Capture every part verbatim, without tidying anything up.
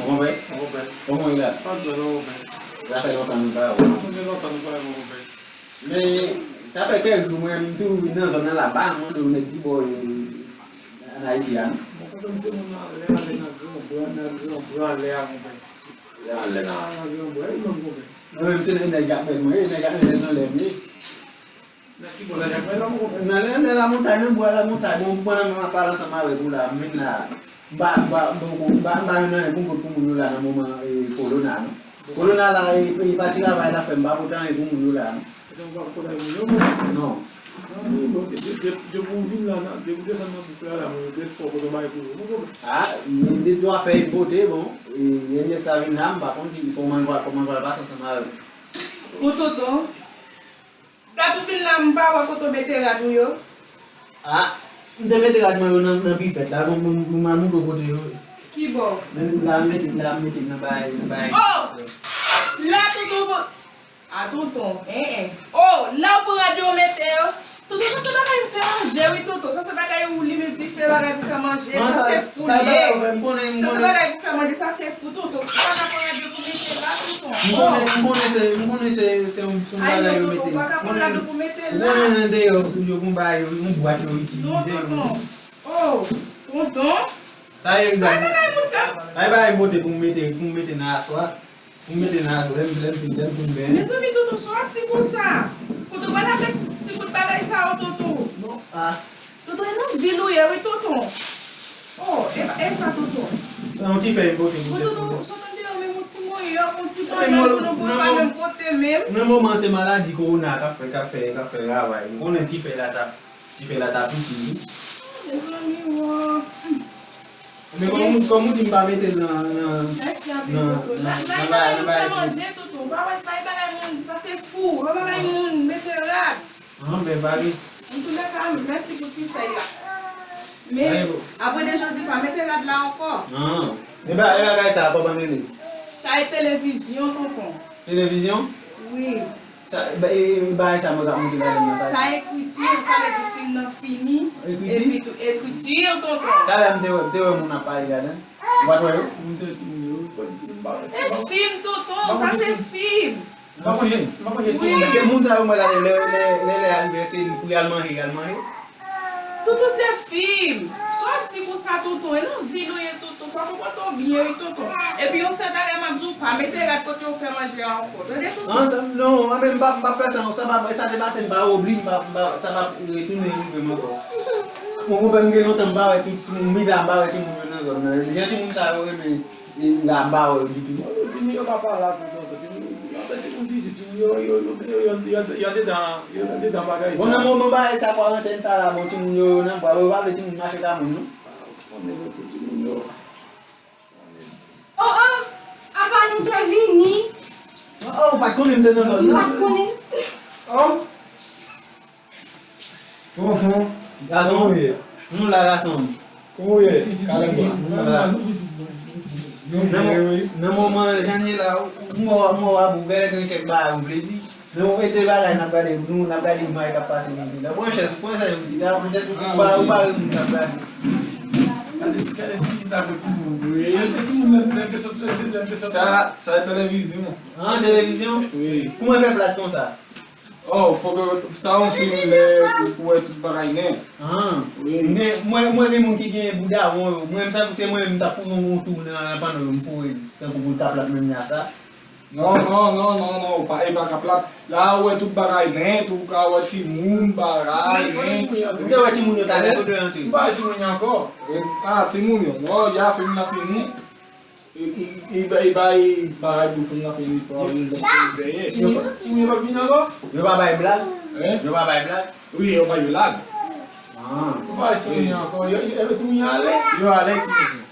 Mon pè, kòman w ye la? Sa fè lontan nou pa wè. Men, sa fè kèk jou, mwen, m tou nan zòn nan laba, mwen, tou nèg ki bò, e, ann Ayiti a, non? Mwen, se moun nan, lè ale nan Gran Bwa, nan Gran Bwa, lè a, mon pè. Lè ale nan Gran Bwa, e, non, mon pè. Mwen menm, se nèg y ap mèt mwen, e, nèg y ap mèt nan lè m ye. Nan ki bò la, y ap mèt la, mon pè? Nan lè, lè lamontay, nan bwa lamontay. Bon, pandan m ap pale ansanm avèk ou la, m vin la. M pa, m pa, m pa, m pa, m pa jwenn anyen pou m pot pou moun yo la nan moman, e, kolona, non. Kolona la, e, e, pati travay la fè, m pa pote anyen pou moun yo la, non. Ou pa pote anyen pou moun yo, non? Non. Depi w vin la, depi w desann nan bouk la, la, mwen, depi w pote bagay pou yo, non, non. A, men depi w ap fè enpòte, bon, e, lè sa vin la, m pa konn ki, kòman l pral, kòman l pral pase ansanm avè m. Pou Toto, dat ou vin la, m pa wè kote w mete rad ou yo. A, m te mete rad mwen yo nan, nan bifèt la, bon, m, m, m al montre w kote yo. Ki bò? Men la, m mete, la, m mete nan bay, nan bay. Oh! La, Toto, a, tonton, en, en. Oh, la ou pran rad yo mete yo. Tonton, sa se bagay m fè manje, wi, tonton. Sa se bagay ou limen dife, bagay pou fè manje. Sa se fou l ye. Sa se bagay pou fè manje, sa se fou, tonton. Ou pa ka pran rad yo pou mete la, tonton. M konnen, m konnen se, m konnen se, se yon, se yon bagay yo mete. Ou pa ka pran rad yo pou mete la. M konnen nan deyò, yo gon bagay, yo, yon bwat yo itilize. Non, tonton. Oh, tonton. Sa e bagay moun fè. Sa e bagay m pote pou m mete, pou m mete nan aswa. Pou m mete nan lè m, lè m fin, lè m fin benyen. Mezanmi, tonton, sa w ap di konsa? Kote w pral avèk ti bout bagay sa yo, tonton? Non, a. Tonton, e nan vil ou ye, wi, tonton. Oh, e, e sa, tonton? Sa yon ti fèy m pote pou tèt mwen. Tonton, sa w tande yo, menm yon ti monyòk, yon ti panyòl, tonton, pou yo pa menm pote menm. Nan moman, se maladi kowona k ap fè, k ap fè, k ap fè ravay. M konnen ti fèy la t ap Ti fèy la t ap itil, wi. Mezanmi, wo. Men kòm, kòm ou di m pa mete l nan, nan, nan, nan, nan bagay, nan bagay. Mèsi anpil, tonton. La, la, la, nou fè manje, tonton. Ou pa wè sa, e bagay moun, sa se fou. E bagay moun, mete rad. An, men pale. Antoulèka, mèsi pou ti fèy la. Men, apre de jodi, pa mete rad la ankò. An. E ba, e bagay sa, kòman rele? Sa e televizyon, tonton. Televizyon? Wi. Sa, ba, e, e, bagay sa mwen t ap montre ladan nan, sa. Sa ekriti, sa vle di fim nan fini. Ekriti? Epi tou, ekriti, tonton. Talè m te wè, m te wè moun ap pale ladan. Ou pa t wè yo? M te wè timoun yo, wi, konn timoun pa wè. E fim, tonton, sa se fim. M pa konn, m pa konn timoun. Wi. Se moun sa yo mwen la, lè, lè, lè, lè a rive, se pou y al manje, y al manje. Tonton se fim. Sa w ap di konsa, tonton? E nan vi nou ye, tonton. Fò w konpòte w byen, wi, tonton. Epi yon sèl bagay m ap di w, pa mete rad kote w fè manje a ankò. Tande, tonton? An, sa, non, an, men m p ap, m p ap fè sa, non. Sa p ap, sa te pase, m pa oubli, m p ap, m p ap, sa p ap retounen rive m ankò. Mon konpè, m gen lontan m pa wè ti, ti moun, m la, m pa wè timoun yo nan zòn nan. Jan timoun sa yo renmen E la m pa wè yo ditou. Bon, timoun yo pa pale ak ou tonton. Timoun, anfen, timoun piti, timoun yo, yo, yo, yo, yo, yo, yo andedan, yo andedan bagay sa. Bon, nan moman bagay sa, kwarantèn sa la, bon, timoun yo, yo nan bwa, yo pa vle timoun mache ka moun, non. Ah, ou konnen, non, pou timoun yo. Oh, oh, apa nou te vini? Oh, oh, ou pa t konnen m te nan zòn nan? M pa t konnen. Oh. Tonton, gason, kòman w ye? Nou la, gason. Kòman w ye? Kalè bwa. Nou la. Nan, nan moman jan n ye la, m wè w, m wè w ap ou genlè gen kèk bagay ou vle di. Men ou mete bagay n ap gade, nou, n ap gade imaj k ap pase nan vil la. Pran chèz, pran chèz ou chita, poutèt ou pa, ou pa wè moun k ap gade. Gade ti, gade ti, ti tako timoun. Wi. Gade timoun lè, lè te sot, lè, lè te sot. Sa, sa e televizyon. An, televizyon? Wi. Kouman fè plat konsa? Oh, poko, sa yon fim lè ou wè tout bagay nèt. Ah. Wi. Men, mwen, mwen gen moun ki gen bouda won yo. Mwen, m ta, se mwen, m ta foure yon tou nan, nan panno yo, m foure l. Tankou pou l ta plat menm jan sa. Non, non, non, non, non, ou pa, e pa ka plat. La, ou wè tout bagay nèt, ou ka wè timoun, bagay nèt. Ou te wè timoun yo talè, kote yo antre? M pa wè timoun yo ankò. E, ah, timoun yo. Non, ya fim nan fini. E, e, e, e bay bagay pou fim nan fini pou al vin bèye. Timoun yo pa vin ankò? Yo pa bay blag? Hein? Yo pa bay blag? Wi, yo bay blag. Ah. Yo pa bay timoun yo ankò. Yo, yo, timoun yo ale? Yo ale, timoun yo.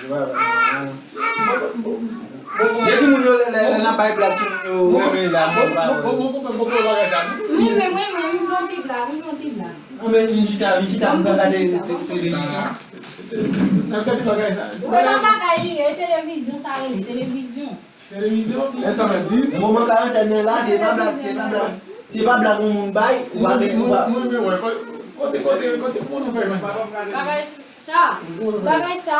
Yo pa bay blag. Bon, bon, bon, bon. Gen timoun yo, lè, lè, lè n ap bay blag, timoun yo renmen la, bon, bon, bon, bon, bon, bon, bon, bagay sa. Mwen, mwen, mwen, mwen, m fè yon ti blag, m fè yon ti blag. Non, men vin chita, vin chita, m pral gade te-, televizyon. N ap gade bagay sa. Ou wè pa bagay li ye, televizyon, sa rele televizyon. Televizyon? Lè sa mèt di. Nan moman karantèn nan la, se pa blag, se pa blag. Se pa blag yon moun bay, ou pa gen, ou pa. Mwen, mwen, mwen, wè, kote, kote, kote, kote moun ou fè jwenn sa? Bagay sa, bagay sa,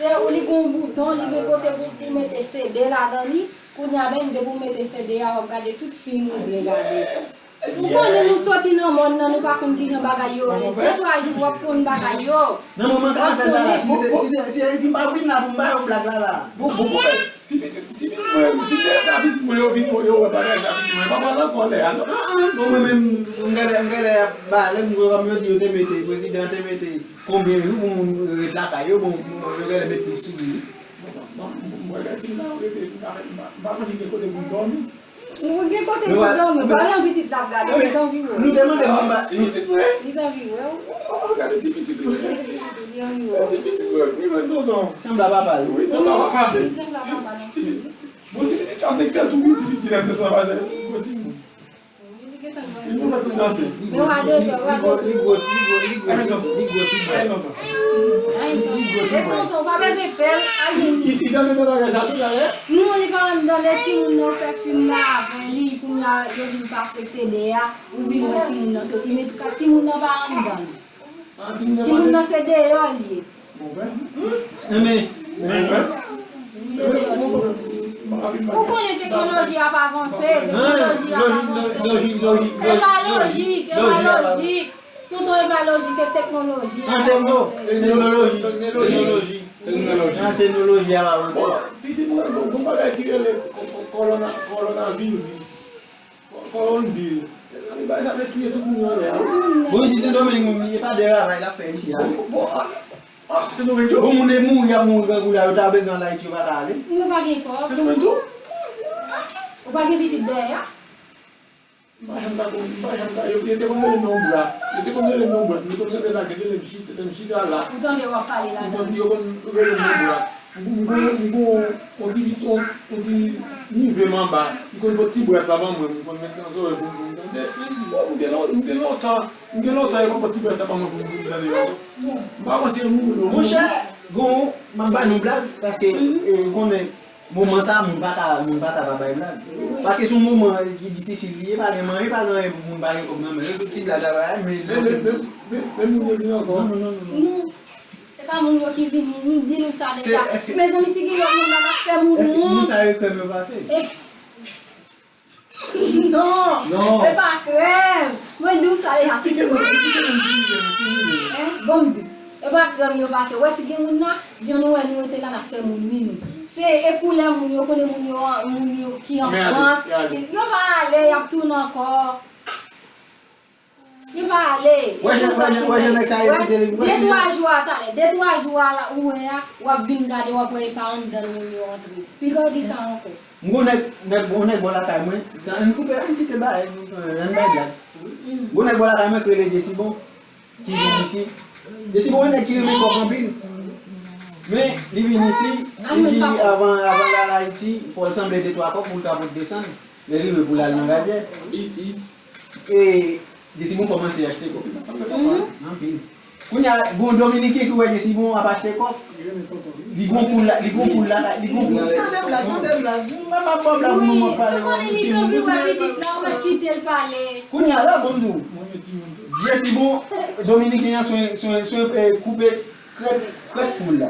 Se ou li gon bouton, li gen kote pou, pou mete C D ladan li. Kounye a menm, depi w mete C D a, w ap gade tout fim ou vle gade. Ou konnen nou soti nan mòn nan, nou pa konn kijan bagay yo ye. De twa jou, w ap konn bagay yo. Nan moman karantèn sa la, si se, si se, si, si m pa vin la pou m ba yo blag la la. Bon, bon, bon, si pitit, si pitit mwen, si te sa pitit mwen, yo vin, yo wè bagay sa pitit mwen, pa pral ankò lè a, non. Ah, ah, bon, mwen menm, m genlè, m genlè ap ba lè m wè kòm yo di yo te mete, prezidan te mete konbyen jou pou moun ret lakay yo, bon, yo genlè met plis sou li. Bon, bon, bon, mwen, si m ta rete, m ta fè, m pa, m pa konn gen kote pou m dòmi. Ou gen kote pou dòmi, pa gen pitit l ap gade, li t anvi wè w. Nou te mande moun ba, ti pitit mwen. Li t anvi wè w. Oh, gade ti pitit mwen. Li anvi wè w. Ti pitit mwen, li mwen tonton. Sanble a papa l. Wi, sanble a papa l. Li sanble a papa l anpil. Bon, ti pitit sa fèk fè tou wi, ti pitit lè m te sou anba se gwo timoun. Li gentan jwenn. Li gentan tout danse. Men w a de zè, w a de zè. Li gwo, li gwo, li gwo, li gwo ti bwè. Li gwo ti bwè. E tonton, w pa bezwen pè l, al jwenn li. Li, li, li tande nan bagay sa tou talè? Non, li pa anndan, lè timoun nan fè fim nan avè li, kounye a, yo vin pase C D a, ou vin wè timoun nan soti, men touka, timoun nan pa anndan. Timoun nan se deyò l ye. Enben, ou konnen teknoloji ap avanse, teknoloji ap avanse. E pa lojik, e pa lojik. Tonton, e pa lojik, e teknoloji ap avanse. Teknoloji, teknoloji, teknoloji. Teknoloji ap avanse. Bon, pitit mwen, bon, bon bagay ki rele kòwona-, kòwonaviris. Kò-, kòwonbil. Epi bagay sa te touye tout moun yo anlè a. Bon, isi Sendomeng, moun, e pa de travay l ap fè isi a. Bon, bon, ah, ah, Sendomeng tou? Bon, moun e mouri, y ap mouri grangou la, yo ta bezwen al Ayiti, yo pa ka ale. Yo pa gen kòb. Sendomeng tou? Ou pa gen pitit dèyè a? M pa janm ta konn, m pa janm ta, yo, yo te konn rele m yon bra. Yo te konn rele m yon bra. M te konn rele la, rele m chita, rele m chita la. Ou tande w ap pale la. Yo konn, yo konn rele m yon bra. M gon, m gon, m gon yon ti, yon, yon ti nive m anba. M konn pot ti bwèt la ban mwen, m konn met nan zòrèy pou m, pou m tande. Bon, m gen lon-, m gen lontan, m gen lontan yo pa pot ti bwèt sa ban mwen pou m, pou m tande yo. M pa panse yo mouri non. Monchè, gon, m ap ba nou blag, paske, eh, ou konnen, moman sa, moun pa ka, moun pa ka pa bay blag. Paske se yon moman ki difisil li ye, pa gen manje, pa gen anyen pou moun pa gen kòb nan men yo. Se ti blag la, men, men, men, men, men moun yo vini ankò. Non, non, non, non, non. Non. Se pa moun yo ki vini, m di nou sa deja. Mezanmi, si gen lòt moun la, n ap fè moun wont. Moun sa yo krèm yo pase? Non, e pa krèm. Mwen di w sa deja. Esplike mwen, esplike mwen, esplike mwen. Bon, m di w. E pa krèm yo pase. Wè, si gen moun la, jan nou wè nou rete la, n ap fè moun ri nou. Se, e koulè moun yo, konnen moun yo, moun yo ki an Frans, yo pa ale, y ap tounen ankò. Li pa ale. Wè jan, wè jan, wè jan nèg sa ekite li. De twa jou a talè, de twa jou a la, ou wè a, w ap vin gade, w ap wè e pa anndan moun yo antre. Piga w di sa ankò. M gon nèg, nèg, gon nèg bò lakay mwen, sa, ann koupe, ann kite bagay, ann bay blag. M gon nèg bò lakay mwen ki rele Jesibon, ki vin isi. Jesibon, yon nèg ki renmen kòb anpil. Men, li vin isi, li di avan, avan l al Ayiti, fò l sanble de twa kòb pou l ka pot desann. Lè l rive pou l al nan Gadyè. Li di, e, Jesibon kòmanse achte kòb. Anpil. Kounye a, gon Dominiken ki wè Jesibon ap achte kòb. Li gon poul la, li gon poul la, li gon poul. Tande blag, tande blag. Mwen pa ba w blag, mwen, mwen pale. Ou konnen li t anvi wè pitit la, ou mèt kite l pale. Kounye a la, bon, m di w. Jesibon, Dominiken an, swen, swen, swen, eh, koupe Krèk, krèk poul la.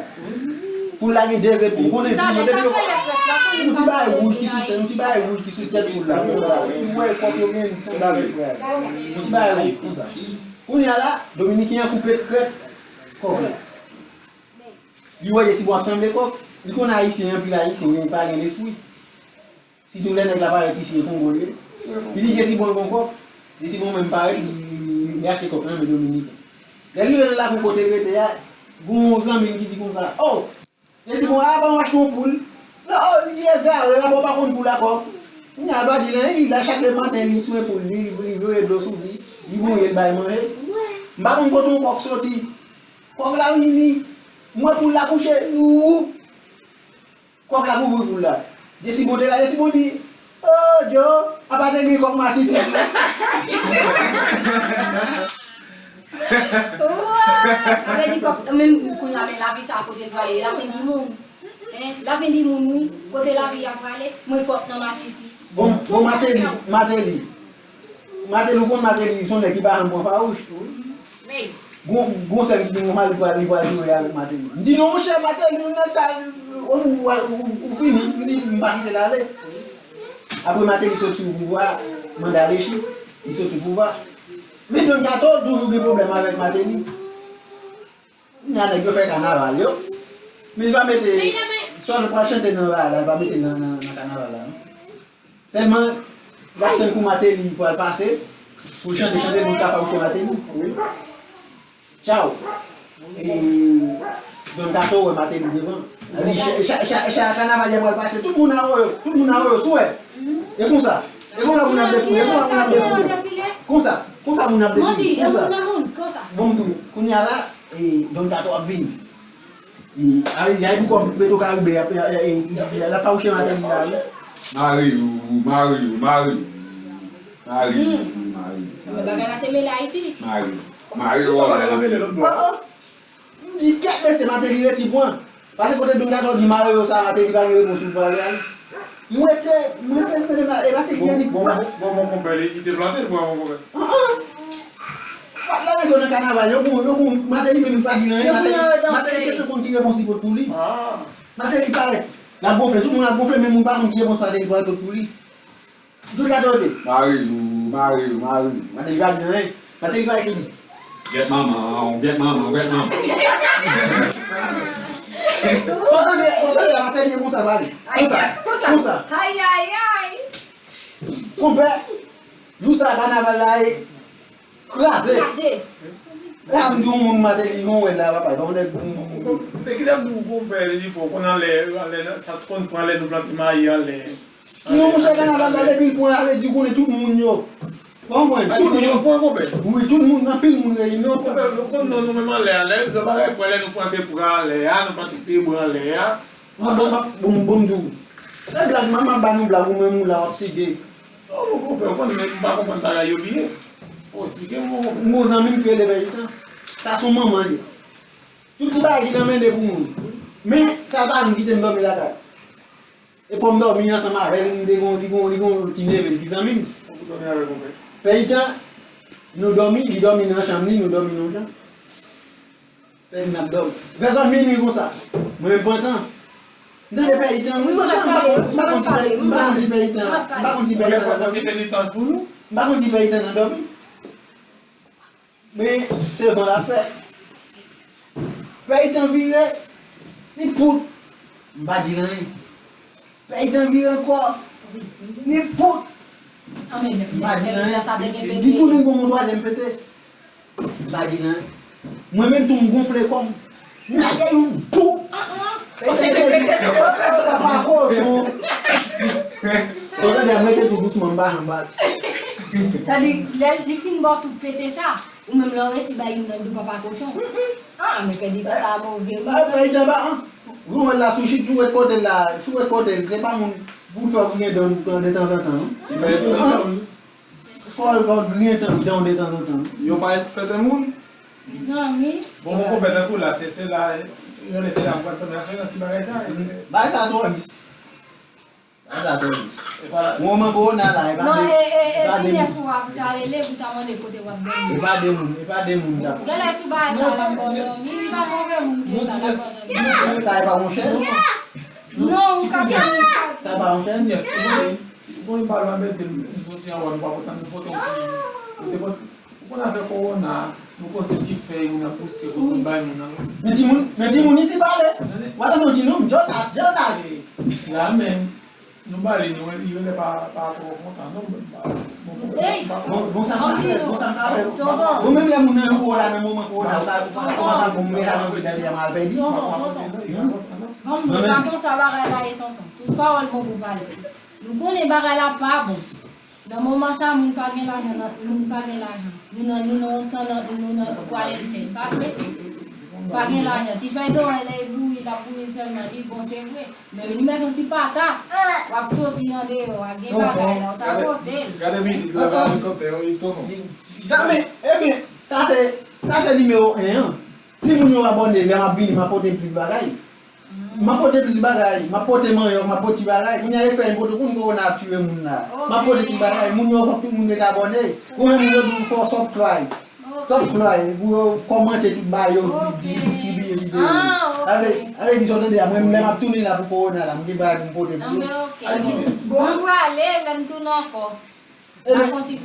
Poul la gen de zepòl. Ou konnen, talè, sa depi yo, krèk la, konnen yon ti bagay wouj ki sou tèt, yon ti bagay wouj ki sou tèt poul la. Ou wè kòk yo gen, se bagay, yon ti bagay wouj konsa. Kounye a la, Dominiken an koupe krèk kòk la. Li wè Jesibon ap sanble kòk. Li konn Ayisyen, anpil Ayisyen, men pa gen lespri. Sitou lè nèg la parèt isi e Kongo l ye. Li di Jesibon gon kòk. Jesibon menm parèt, li, li, li, li achte kòk nan men Dominiken. Lè l rive nan lakou kote l rete a, gon zanmi l ki di konsa, "Oh, Jesibon, a, ban m achte yon poul." "Oh," li di, "egare, a, bon, w pa konn poul la kòk." Kounye a, l pa di l anyen, li la chak lè maten, li swen poul, li, li voye dlo sou li, li mouye, l bay manje. "M pa konn kote yon kòk soti. Kòk la vini, m wè poul la kouche, ou." Kòk la kouvri poul la. Jesibon te la, Jesibon di, "Oh, Djo, apa te gen kòk masisi tou?" Sa vle di kòk, menm kounye a, men lavi sa kote l prale, lafen di moun. Hein, lafen di moun, wi. Kote lavi a prale, mwen kòk nan masisi. Bon, bon, Mateli, Mateli. Mateli, ou konn Mateli, se yon nèg ki pa janm pran fawouch. Men. Gon, gon sè m ki di m, "Kòman li pral, li pral joure avèk Martelly?" M di, "Non, monchè, Martelly, nèg sa, ou, ou, ou, ou fini." M di, "M pa kite l ale." Apre Martelly sot sou pouvwa, manda Lechi, li sot sou pouvwa. Men Don Kato toujou gen pwoblèm avèk Martelly. Kounya nèg yo fè kanaval yo. Men li pa mete, swa l pral chante nan bagay la, li pa mete nan, nan, nan kanaval la, non. Sèlman, l ap tann pou Martelly pral pase, pou l chante, chante, pou l ka fawouche Martelly. Wi. Tchaw. E Don Kato wè Martelly devan. Li, cha, cha, cha, cha kanaval yo pral pase, tout moun a woyo, tout moun a woyo, sou wè. E konsa. E konsa moun ap defoule, e konsa moun ap defoule. Konsa, konsa moun ap defoule, konsa. Bon, m di, kounya la, e Don Kato ap vini. E, ay, ay, pou kòm Petro Caribe, y ap, y ap, y ap, y ap, y ap fawouche Martelly la, wi. Mare yo, mare yo, mare yo. Mare yo, mare yo. Ebyen, bagay la te mele Ayiti. Mare yo. Mare yo, bagay la mele lòt bò. Oh, oh. M di, kèt mesye, Martelly resi pran. Pase kote Don Kato di mare yo sa, Martelly pa gen repons pou pale a. M rete, m rete, m rete, e Martelly gen li. Bon, bon, bon, bon, konpè, li, li te plante l pou bon konpè. An, an. Wap lage yo nan kanaval, yo bon, yo bon, Martelly menm pa di anyen, Martelly, Martelly te konn ki repons li pot pou li. Martelly parèt, l ap gonfle, tout moun ap gonfle, men moun pa konn ki repons Martelly pral pot pou li. Tout la te rete. Mare yo, mare yo, mare yo. Martelly pa di anyen. Martelly pa ekri. Gyèt manman, gyèt manman, gyèt manman. Fò tande, fò tande, Martelly e konsa pale. Konsa, konsa. Ay, ay, ay. Konpè, jou sa kanaval la e kraze. Kraze. La m di yon moun Martelly, yon wè la, papa, yon nèg. Te ki sa pou konpè li pou konn anlè, anlè, sa konn pran lè nou plante mayi anlè. Non, monchè, kanaval la, depi l pran, sa vle di konnen tout moun yo. Ou konprann? Tout moun yo pran, konpè. Wi, tout moun, anpil moun reyini. Konpè, nou konn non nou menm anlè a, lè, lè bagay pran, lè nou plante pran anlè a, nou plante pye bwa anlè a. Bon, bon, bon, bon, m di w. Se blag, manman ba nou blag, ou menm ou la, w ap sige. Non, bon, konpè, ou konn, men m pa konprann bagay yo bliye. Fò w esplike m, bon, konpè. M gon zanmi m ki rele Pè Itan. Sa se yon manman li. Tout ti bagay ki nan men de pou moun. Men, sa pa vin kite m dòmi lakay. E fò m dòmi ansanm avè l, li gon, li gon, li gon ti neve l ki zanmi m. Ou dòmi avè l konpè? Pè Itan, nou dòmi, li dòmi nan chanm li, nou dòmi nan yon chanm. Pè Itan ap dòmi. Vè zòn minui konsa. Mwen menm pran tan. M tande Pè Itan, mwen pran tan, m pa konn, m pa konn si Pè, m pa konn si Pè Itan, m pa konn si Pè Itan nan dòmi. M pa konn si Pè Itan nan dòmi. Men se van l ap fè. Pè Itan vire, li pout. M pa di l anyen. Pè Itan vire ankò, li pout. M pa di l anyen. Li tounen gon moun twazyèm pete. M pa di l anyen. Mwen menm tou m gonfle kò m. Lage yon pou. Papa kochon. Ou tande, ap mete tou dousman, m pa janm bat. Sa di, lè li fin ba w tout pete sa, ou menm lè w resi bay youn nan l tou papa kochon. Ah, men pèdi tan sa move wi. Pèdi tan ba, an. Ou wè la sou chit, sou wèt kote l la, sou wèt kote l, se pa moun pou fè w griyen dan w detanzantan, non. Fò l pa griyen dan w detanzantan. Yo pa respète moun. Mezanmi. Bon, bon, konpè tankou la, se, se la, yo lè se la pou pran tanasyon nan ti bagay sa. Bagay sa twò ris. Bagay sa twò ris. Moman kowona la, e pa de, e pa de moun. Ti nès ou a pou ta rele, pou ta mande kote w ap dòmi. E pa de moun, e pa de moun ta. Genlè sou bagay sa l ap ba w dòmi, li pa move moun ke sa l ap ba w dòmi. Sa e pa monchè? Non, ou ka fè. Sa e pa monchè? Ti nès, ou konnen, ou konnen pa lwa mèt de m soti anwo, nou pa kontan nou pote yon ti, ou te konn, ou konn afè kowona, nou konn se ti fèy moun ap pouse pou konn bay moun nan. Men timoun, men timoun isi pale. W ap tande yon ti nonm, Jonas, Jonas. La menm, nou ba li, nou, li rele pa, pa twò kontan, non, bon, bon, bon, bon, sa m ka fè, bon, sa m ka fè. Tonton. Bon, menm lè moun nan yon kowona, nan moman kowona, ou pa, ou pa, ou pa, bon, men la nan vi dènye a mal pèdi. Tonton, tonton. Ban m di, e pa konsa bagay la ye, tonton. Tout pawòl bon pou pale. Nou konnen bagay la pa bon. Nan moman sa, moun pa gen lajan, nan, moun pa gen lajan. Nou nan, nou nan yon tan nan, nou nan quarantine, pa vre? Pa gen lajan. Ti fèy dorè, lè l bouyi, l ap bouyi sèlman, li bon, se vre. Men li mèt yon ti patat. W ap soti andeyò a, gen bagay la, ou ta pote l. Gade, gade videyo a, gade kòmantè yo, tonton. Sa, men, ebyen, sa se, sa se nimewo en an. Si moun yo abòne, lè m ap vini, m ap pote plis bagay. M ap pote plis bagay, m ap pote manyòk, m ap pote ti bagay. Kounye a e fè m pote, kounye kowona ap tiye moun la. M ap pote ti bagay, moun yo fòk tout moun ret abòne. Ou menm moun yo di w fò w subscribe. Subscribe, pou yo kòmante tout bagay yo, distribiye videyo yo. Ale, ale di sa w tande a, mwen menm lè m ap tounen la pou kowona la, m gen bagay pou m pote pou yo. Ale di, bon. Mwen prale, lè m tounen ankò.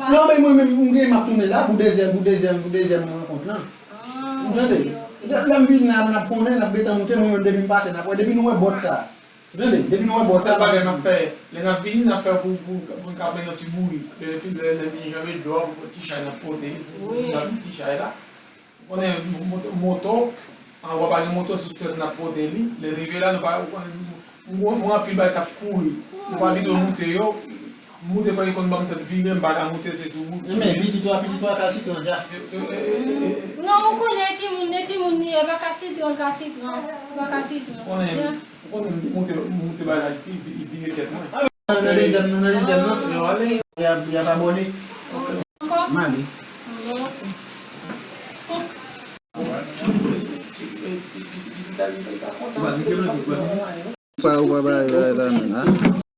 Non, men mwen menm, m gen m ap tounen la pou dezyèm, pou dezyèm, pou dezyèm rankont lan. Ou tande? Lè m vin la, n ap konnen, n ap gentan moute, mwen menm depi m pase, n ap wè, depi nou wè bòt sa. Ou tande? Depi nou wè bòt sa. Sèl bagay n ap fè, lè n ap vini, n ap fè pou, pou, pou n ka pran yon ti bourik. Lè fini, lè, lè vini, janbe dlo, pou ti chay n ap pote, pou n ap ti chay la. Ou konnen moto, moto, an, w ap gen moto sou tèt n ap pote li. Lè n rive la, nou pa, ou konnen, nou, nou, nou anpil bagay k ap kouri. Nou pa vin moute yo. Moute pa gen konn ban m tèt vire, m pa ka moute, se sou wout. Men pitit ou a, pitit ou a ka sitwon deja. Se, se, e, e, e, e. Non, ou konnen timoun, e timoun li ye, pa ka sitwon, ka sitwon, pa ka sitwon. Ou konnen, ou konnen m te moute, moute bagay la, li vire tèt mwen. Nan dezyèm nan, nan dezyèm nan. Yo ale. Y ap, y ap abòne. Ankò? M ale. Ou pa, ou pa bay, bay la menm, a?